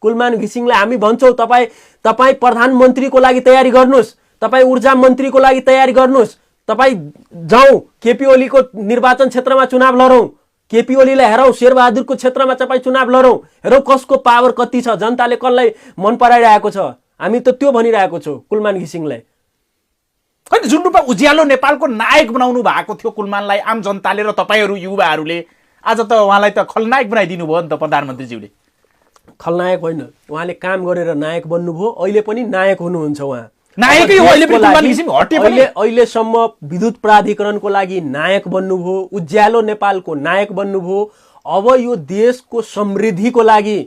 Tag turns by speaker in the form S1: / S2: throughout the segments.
S1: कुलमान घिसिङलाई हामी भन्छौँ तपाईँ प्रधानमन्त्रीको लागि तयारी गर्नुहोस्, तपाईँ ऊर्जा मन्त्रीको लागि तयारी गर्नुहोस्, तपाईँ जाउँ केपी ओलीको निर्वाचन क्षेत्रमा चुनाव लडौँ, केपी ओलीलाई हेरौँ, शेरबहादुरको क्षेत्रमा तपाईँ चुनाव लडौँ, हेरौँ कसको पावर कति छ, जनताले कसलाई मन पराइरहेको छ। हामी त त्यो भनिरहेको छौँ कुलमान घिसिङलाई।
S2: होइन, जुन रूपमा उज्यालो नेपालको नायक बनाउनु भएको थियो कुलमानलाई आम जनताले र तपाईँहरू युवाहरूले, आज त उहाँलाई त खलनायक बनाइदिनु भयो नि त प्रधानमन्त्रीज्यूले।
S1: खलनायक होइन, उहाँले काम गरेर नायक बन्नुभयो, अहिले पनि नायक हुनुहुन्छ उहाँ।
S2: नायकै हो अहिले पनि कुलमान घिसिङ, हटे पनि
S1: अहिलेसम्म विद्युत प्राधिकरणको लागि नायक बन्नुभयो, उज्यालो नेपालको नायक बन्नुभयो। अब यो देशको समृद्धिको लागि,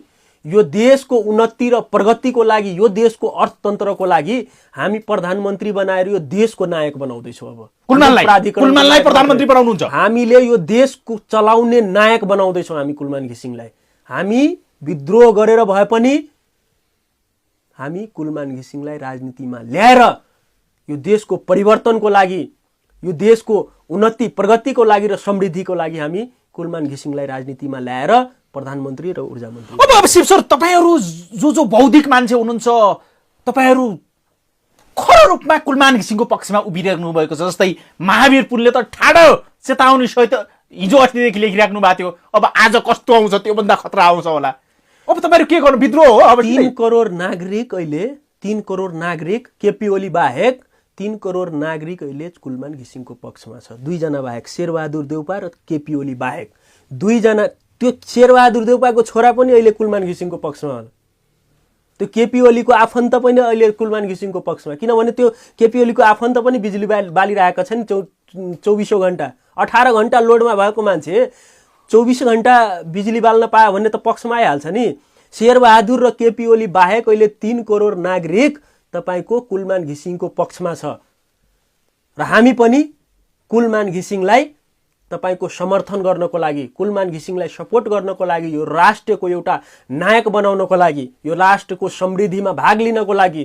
S1: यो देशको उन्नति र प्रगतिको लागि, यो देशको अर्थतन्त्रको लागि हामी प्रधानमन्त्री बनाएर यो देशको नायक बनाउँदैछौँ। अब
S2: कुलमानलाई प्रधानमन्त्री बनाउनुहुन्छ,
S1: हामीले यो देशको चलाउने नायक बनाउँदैछौँ हामी कुलमान घिसिङलाई। हामी विद्रोह गरेर भए पनि हामी कुलमान घिसिङलाई राजनीतिमा ल्याएर यो देशको परिवर्तनको लागि, यो देशको उन्नति प्रगतिको लागि र समृद्धिको लागि हामी कुलमान घिसिङलाई राजनीतिमा ल्याएर प्रधानमन्त्री र ऊर्जा मन्त्री।
S2: अब शिव सर, तपाईँहरू जो बौद्धिक मान्छे हुनुहुन्छ, तपाईँहरू खरो रूपमा कुलमान घिसिङको पक्षमा उभिराख्नु भएको छ। जस्तै महावीर पुनले त ठाडो चेतावनी सहित हिजो अस्तिदेखि लेखिराख्नु भएको थियो, अब आज कस्तो आउँछ त्योभन्दा खतरा आउँछ होला। अब तपाईँहरू के गर्नु, विद्रोह हो? अब
S1: 3 करोड नागरिक अहिले, 3 करोड नागरिक केपी ओली बाहेक 3 करोड नागरिक अहिले कुलमान घिसिङको पक्षमा छ। 2 जना बाहेक, शेरबहादुर देउपा र केपी ओली बाहेक 2 जना। त्यो शेरबहादुर देउपाको छोरा पनि अहिले कुलमान घिसिङको पक्षमा हो। त्यो केपी ओलीको आफन्त पनि अहिले कुलमान घिसिङको पक्षमा, किनभने त्यो केपी ओलीको आफन्त पनि बिजुली बालिरहेका छन् 24 घण्टा। 18 घण्टा लोडमा भएको मान्छे 24 घण्टा बिजुली बाल्न पायो भने त पक्षमा आइहाल्छ नि। शेरबहादुर र केपी ओली बाहेक अहिले 3 करोड नागरिक तपाईँको कुलमान घिसिङको पक्षमा छ र हामी पनि कुलमान घिसिङलाई तपाईको समर्थन गर्नको लागि, कुलमान घिसिङलाई सपोर्ट गर्नको लागि, यो राष्ट्रको एउटा नायक बनाउनको लागि, यो राष्ट्रको समृद्धिमा भाग लिनको लागि